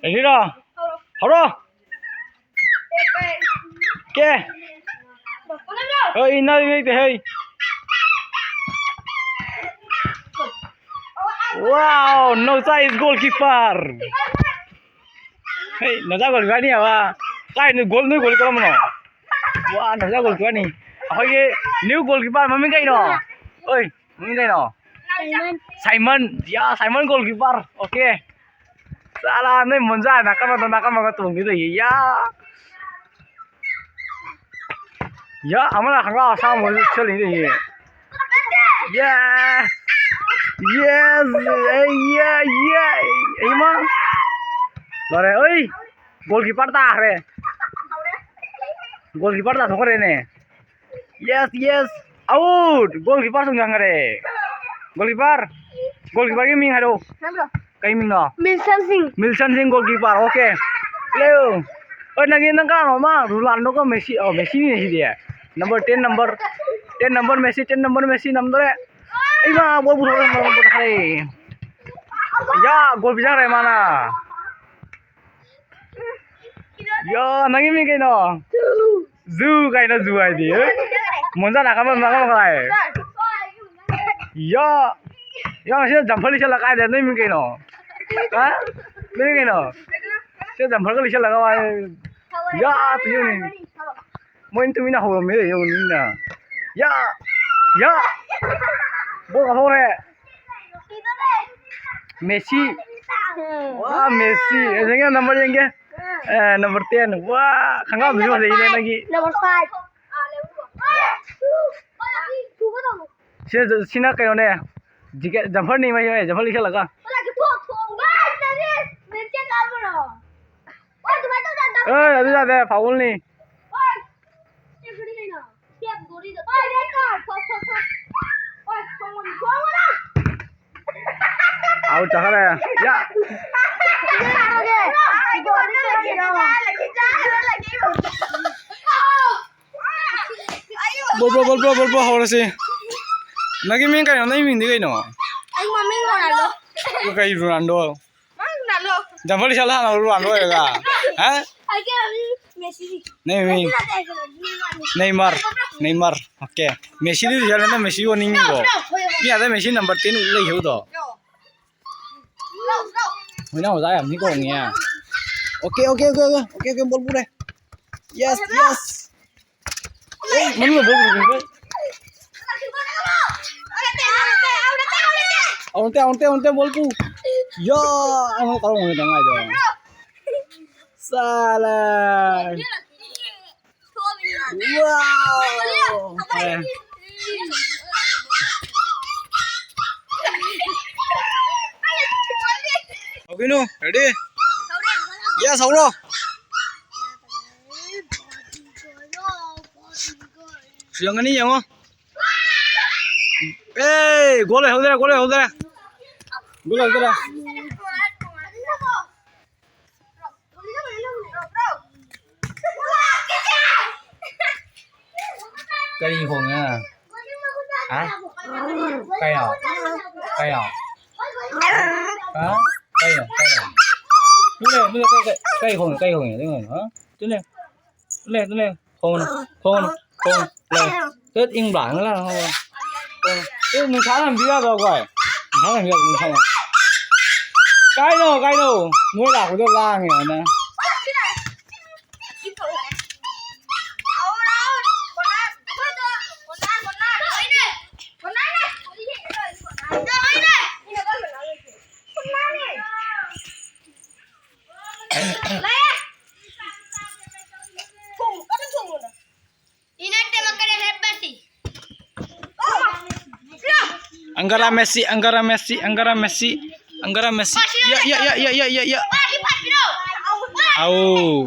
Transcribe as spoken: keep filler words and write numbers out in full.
Ready ꯔꯣ? ꯍꯧꯔꯣ꯫ ꯀꯦ꯫ ꯍꯣꯏ, ꯏꯟꯅ ꯂꯩꯇꯦ, ꯍꯩ꯫ Wow, ꯅꯧꯆꯥ is goalkeeper. ꯍꯩ, ꯅꯧꯆꯥ goalkeeper ꯅꯤ ꯍꯥꯏꯕ꯫ ꯀꯥꯏ ꯅꯣꯏ goal, ꯅꯣꯏ goal ꯀꯔꯝꯕꯅꯣ? ꯋꯥ, ꯅꯧꯆꯥ goalkeeper ꯅꯤ꯫ ꯑꯩꯈꯣꯏꯒꯤ new goalkeeper ꯃꯃꯤꯡ ꯀꯩꯅꯣ? ꯍꯣꯏ, ꯃꯃꯤꯡ ꯀꯩꯅꯣ? ꯁꯥꯏꯃꯟ꯫ ꯁꯥꯏꯃꯟ꯫ ꯌꯥ, ꯁꯥꯏꯃꯟ goalkeeper꯫ Okay꯫ ꯆꯥꯂꯥ, ꯅꯣꯏ ꯃꯣꯟꯖꯥ ꯅꯥꯀꯟ ꯑꯃꯗ, ꯅꯥꯀꯟ ꯑꯃꯒ ꯇꯣꯡꯈꯤꯗꯣꯏ꯫ ꯌꯥ꯫ ꯌꯥ, ꯑꯃꯅ ꯈꯪꯒꯥꯎ ꯑꯁꯥꯡꯕ ꯁꯦꯠꯂꯤꯅꯦ꯫ Yes! Yes! ꯑꯦ, ꯌꯦ, ꯌꯦ! ꯏꯃꯥ! ꯂꯣꯏꯔꯦ, ꯑꯣꯏ! Goalkeeper ꯇꯥꯈ꯭ꯔꯦ꯫ Goalkeeper ꯇꯥꯊꯣꯛꯈ꯭ꯔꯦꯅꯦ꯫ Yes, yes! Out! Goalkeeper ꯁꯨꯝ ꯆꯪꯈ꯭ꯔꯦ꯫ Goalkeeper! Goalkeeperꯒꯤ ꯃꯤꯡ ꯍꯥꯏꯔꯛꯑꯣ꯫ ꯀꯩ ꯃꯤꯡꯅꯣ? ꯃꯤꯜꯁꯟ ꯁꯤꯡ꯫ ꯃꯤꯜꯁꯟ ꯁꯤꯡ goalkeeper, okay꯫ ꯂꯦꯌꯣ꯫ ꯍꯣꯏ, ꯅꯪꯒꯤ, ꯅꯪ ꯀꯅꯥꯅꯣ? ꯑꯃ ꯔꯣꯅꯥꯜꯗꯣꯒ ꯃꯦꯁꯤ, ꯑꯣ, ꯃꯦꯁꯤꯅꯤꯅꯦ ꯁꯤꯗꯤ꯫ Number ten number, ten number Messi, ten number Messi ꯅꯝꯗꯣꯔꯦ꯫ ꯑꯩꯃ, ball ꯄꯨꯊꯣꯛꯈ꯭ꯔꯦ, ball ꯄꯨꯊꯣꯛꯈ꯭ꯔꯦ꯫ ꯌꯥ, goal ꯄꯤꯖꯈ꯭ꯔꯦ ꯃꯥꯅ꯫ ꯌꯥ, ꯅꯪꯒꯤ ꯃꯤꯡ ꯀꯩꯅꯣ? ꯖꯨ ꯀꯥꯏꯅ ꯖꯨ ꯍꯥꯏꯗꯤ, ꯑꯦ? ꯃꯣꯟꯖꯥ ꯅꯥꯀꯟ ꯑꯃ, ꯅꯥꯀꯟ ꯑꯃ ꯀꯥꯏ? ꯌꯥ, ꯌꯥ, ꯁꯤꯗ ꯖꯝꯐꯔ ꯂꯤꯠꯁꯜꯂ ꯀꯥꯏꯗ? ꯅꯣꯏ ꯃꯤꯡ ꯀꯩꯅꯣ? ꯍꯥ? ꯅꯣꯏ ꯃꯤꯡ ꯀꯩꯅꯣ? ꯁꯤꯗ ꯖꯝꯐꯔꯒ ꯂꯤꯠꯁꯜꯂꯒ ꯋꯥ-, ꯌꯥ, ꯇꯨ ꯌꯦꯡꯉꯨꯅꯦ꯫ ꯃꯣꯏ ꯇꯨꯃꯤꯟꯅ ꯍꯧꯔꯝꯃꯦ, ꯌꯦꯡꯉꯨꯅꯦ꯫ ꯌꯥ! ꯌꯥ! Ball ꯀꯥꯎꯊꯣꯛꯈ꯭ꯔꯦ꯫ ꯃꯦꯁꯤ꯫ ꯎꯝ꯫ ꯋꯥ, ꯃꯦꯁꯤ꯫ ꯑꯦ, ꯌꯦꯡꯒꯦ, number ꯌꯦꯡꯒꯦ꯫ ꯑꯦ, number ten꯫ ꯋꯥ, ꯈꯪꯒꯥꯎꯗꯨꯁꯨ ꯐꯖꯩꯅꯦ ꯅꯪꯒꯤ꯫ Number five꯫ ꯁꯤ, ꯁꯤꯅ ꯀꯩꯅꯣꯅꯦ꯫ Jacket, ꯖꯝꯐꯔꯅꯤ ꯃꯥꯏ, ꯖꯝꯐꯔ ꯂꯤꯠꯁꯜꯂꯒ꯫ ꯑꯦ, ꯑꯗꯨ ꯌꯥꯗꯦ, foulꯅꯤ꯫ Out ꯆꯠꯈ꯭ꯔꯦ꯫ ꯌꯥ꯫ Ball, ball, ball, ball, ball, ball ꯍꯧꯔꯁꯤ꯫ ꯅꯪꯒꯤ ꯃꯤꯡ ꯀꯩꯅꯣ? ꯅꯪꯒꯤ ꯃꯤꯡꯗꯤ ꯀꯩꯅꯣ? ꯑꯩ ꯃꯃꯤꯡ ꯔꯣꯅꯥꯜꯗꯣ꯫ ꯀꯩ ꯔꯣꯅꯥꯜꯗꯣ? ꯃꯃꯤꯡ ꯔꯣꯅꯥꯜꯗꯣ꯫ Jumper shirt ꯍꯥꯟꯅ ꯂꯨꯍꯣꯡ ꯂꯣꯏꯔꯒ꯫ ꯍꯥ? ꯑꯩꯒꯤ ꯃꯦꯁꯤꯗꯤ꯫ ꯅꯪ ꯃꯤꯡ? ꯅꯠꯇꯦ, ꯅꯠꯇꯦ, ꯅꯦꯃꯥꯔ꯫ Neymar, Neymar. Okay. ꯃꯦꯁꯤꯗꯤ ꯍꯧꯖꯤꯛ ꯍꯥꯏꯔ ꯅꯪ ꯃꯦꯁꯤ ꯑꯣꯟꯅꯤꯡꯉꯤꯕꯣ? ꯃꯤ ꯑꯥꯗ ꯃꯦꯁꯤ number ten ꯂꯩꯍꯧꯗꯣ꯫ ꯃꯣꯏꯅ ꯑꯣꯖꯥ ꯌꯥꯝ ꯊꯤ ꯈꯣꯡꯉꯦ꯫ Okay, okay, okay, okay, okay, okay, ball ꯄꯨꯔꯦ꯫ Yes, yes. ꯑꯦ, ꯃꯅꯨꯡꯗ ball ꯄꯨꯔꯦ꯫ ꯑꯥꯎꯠꯇꯦ, ꯑꯥꯎꯠꯇꯦ, ꯑꯥꯎꯠꯇꯦ, ball ꯄꯨ꯫ ꯌꯥ, ꯑꯩꯉꯣꯟꯗ ꯀꯥꯔꯝ ꯉꯝꯃꯣꯏꯗ ꯉꯥꯏꯗꯣ꯫ ꯆꯥꯂꯦ꯫ Wow! ꯍꯧꯒꯤꯅꯨ, ready? Yes, ꯍꯧꯔꯣ꯫ ꯁꯨꯖꯟꯒꯅꯤ, ꯌꯦꯡꯉꯣ꯫ ꯑꯦ, goal ꯂꯩꯍꯧꯗꯔꯦ, goal ꯂꯩꯍꯧꯗꯔꯦ꯫ Goal ꯂꯩꯍꯧꯗꯔꯦ꯫ ꯀꯔꯤ ꯈꯣꯡꯉꯦ? ꯍꯥ? ꯀꯩꯅꯣ? ꯀꯩꯅꯣ? ꯍꯥ? ꯀꯩꯅꯣ? ꯀꯩꯅꯣ? ꯇꯨꯅꯦ, ꯇꯨꯅꯦ, ꯀꯩ, ꯀꯩ, ꯀꯩ ꯈꯣꯡꯉꯦ? ꯀꯩ ꯈꯣꯡꯉꯦ? ꯇꯨꯅꯦ, ꯍꯥ? ꯇꯨꯅꯦ꯫ ꯇꯨꯅꯦ, ꯇꯨꯅꯦ꯫ ꯈꯣꯡꯉꯨꯅꯨ, ꯈꯣꯡꯉꯨꯅꯨ, ꯈꯣꯡꯉꯨꯅꯨ꯫ ꯂꯩ꯫ ꯇꯨꯠ ꯏꯪꯕ꯭ꯔꯥ? ꯅꯪ ꯂꯥꯛꯑꯣ, ꯈꯣꯡꯉꯨꯅꯨ꯫ ꯈꯣꯡꯉꯨꯅꯨ꯫ ꯇꯨꯠ ꯅꯨꯡꯁꯥ ꯌꯥꯝ ꯄꯤꯕ ꯌꯥꯗ꯭ꯔꯣ, ꯑꯩꯈꯣꯏ? ꯅꯨꯡꯁꯥ ꯌꯥꯝ ꯄꯤꯕ ꯌꯥꯗ꯭ꯔꯣ, ꯅꯨꯡꯁꯥ ꯌꯥꯝ꯫ ꯀꯥꯏꯅꯣ, ꯀꯥꯏꯅꯣ? ꯃꯣꯏ ꯂꯥꯛꯄꯗꯣ ꯂꯥꯡꯉꯦ, ꯅꯪ꯫ Angara Messi, Angara Messi, Angara Messi, Angara Messi. Ya, ya, ya, ya, ya, ya, ya. Au.